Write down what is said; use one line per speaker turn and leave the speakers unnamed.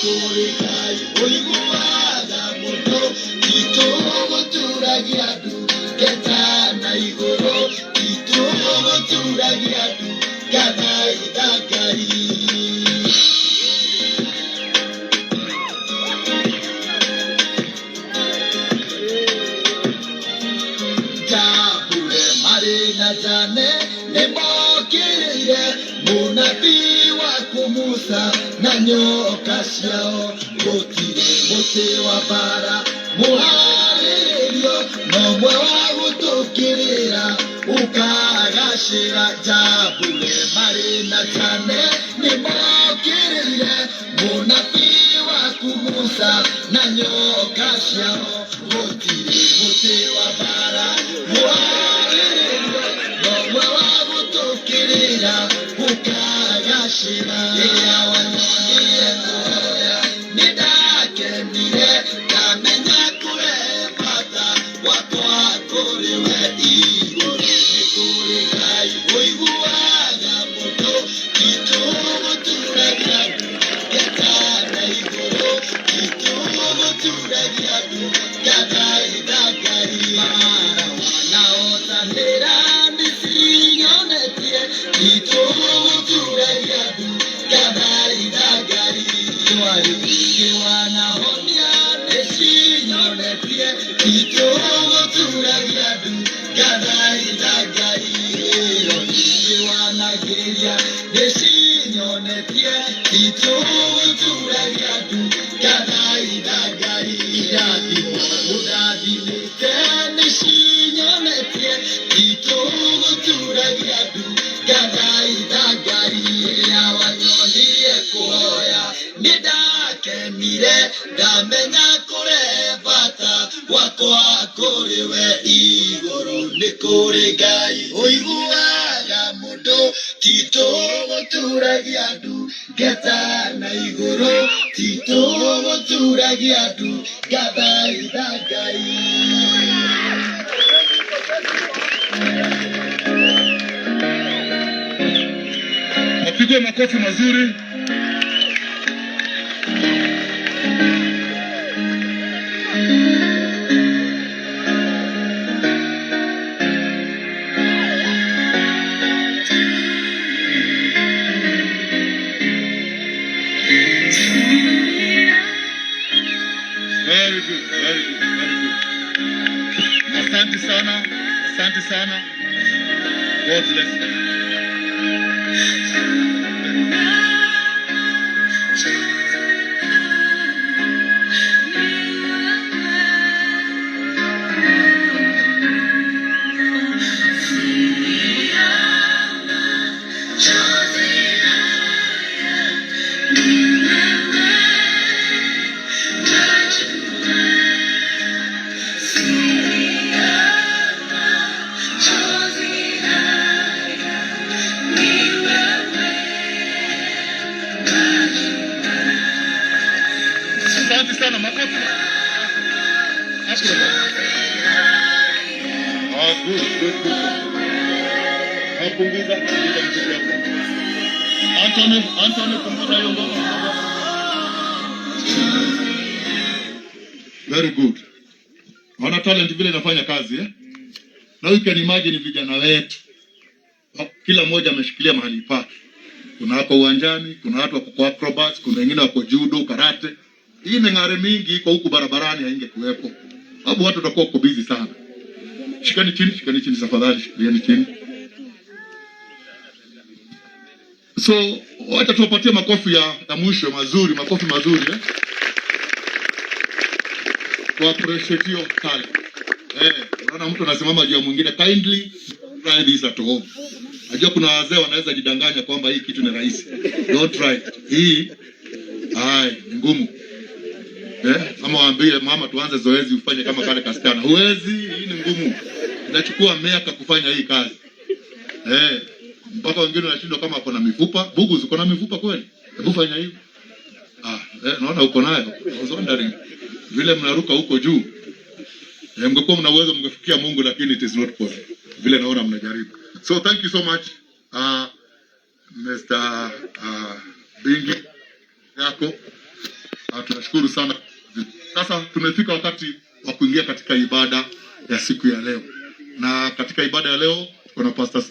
Kũrĩ Ngai ũiguaga mũndũ, itũgũturagia ndu ngeta na igũrũ, itũgũturagia ndu ngathaitha Ngai. Njambure marĩ na Jane nĩmokĩrĩire mũnabii waku Musa na nyoka ciao. Gũtirĩ mũtĩ wa mbara mũharĩrĩrio no ũmwe wa gũtũkĩrĩra ũkagacĩra. Njambure marĩ na Jane nĩmokĩrĩire mũnabii waku Musa na nyoka ciao. Gũtirĩ mũtĩ wa mbara mũharĩrĩrio no ũmwe wa gũtũkĩrĩra ũkagacĩra. Rĩrĩa wanyonirie kũhoya nĩndakenire, ndamenya kũrehe bata gwakwa kũrĩ we. Igũrũ nĩ kũrĩ Ngai ũiguaga mũndũ, itũgũturagia ndu ngeta na igũrũ, itũgũturagia ndu ngathaitha Ngai. Mara wanaotanĩra nĩcinyonetie, itũgũturagia ndu ngathaitha Ngai. Ndwari nyingĩ wanahonia nĩcinyonetie, itũgũturagia ndu ngathaitha Ngai. Ĩro nyingĩ wanagĩria nĩcinyonetie, itũgũturagia ndu ngathaitha Ngai. Irathimo ũndathimĩte nĩcinyonetie, itũgũturagia ndu ngathaitha Ngai. Rĩrĩa wanyonirie kũhoya nĩndakenire, ndamenya kũrehe bata gwakwa kũrĩ we. Igũrũ nĩ kũrĩ Ngai ũiguaga mũndũ, titũgũturagia ndu ngeta na igũrũ, titũgũturagia ndu ngathaitha Ngai.
Wapigwe makofi mazuri. Very good, very good, very good. Asante sana, asante sana. God bless you. Asante sana, makofi. Hapo. Ah, good, good, good. Ah, punguza, punguza muziki hapo. Anthony, Anthony, punguza hiyo ngoma. Very good. Naona talent vile inafanya kazi, eh? Now you can imagine vijana wetu. Kila mmoja ameshikilia mahali pake. Kuna wako uwanjani, kuna watu wako kwa acrobats, kuna wengine wako judo, karate. Hii ming'are mingi iko huku barabarani haingekuwepo. Sababu watu watakuwa wako busy sana. Shikani chini, shikani chini tafadhali, shikani chini. So, wacha tuwapatie makofi ya mwisho mazuri, makofi mazuri, eh? To appreciate your talent. Eh, unaona mtu anasimama juu ya mwingine, kindly try this at home. Najua kuna wazee wanaweza jidanganya kwamba hii kitu ni rahisi. Don't try it. Hii ai ni ngumu. Eh, ama waambie mama tuanze zoezi ufanye kama kale kasichana. Huwezi, hii ni ngumu. Inachukua miaka kufanya hii kazi. Eh, mpaka wengine wanashindwa kama ako na mifupa. Bugu, uko na mifupa kweli? Hebu fanya hivi. Ah, eh, naona uko nayo. I was wondering vile mnaruka huko juu. Eh, mngekuwa mna uwezo mngefikia Mungu, lakini it is not possible. Vile naona mnajaribu. So thank you so much, Mr. Bingi yako. Tunashukuru sana. Sasa tumefika wakati wa kuingia katika ibada ya siku ya leo, na katika ibada ya leo kuna Pastor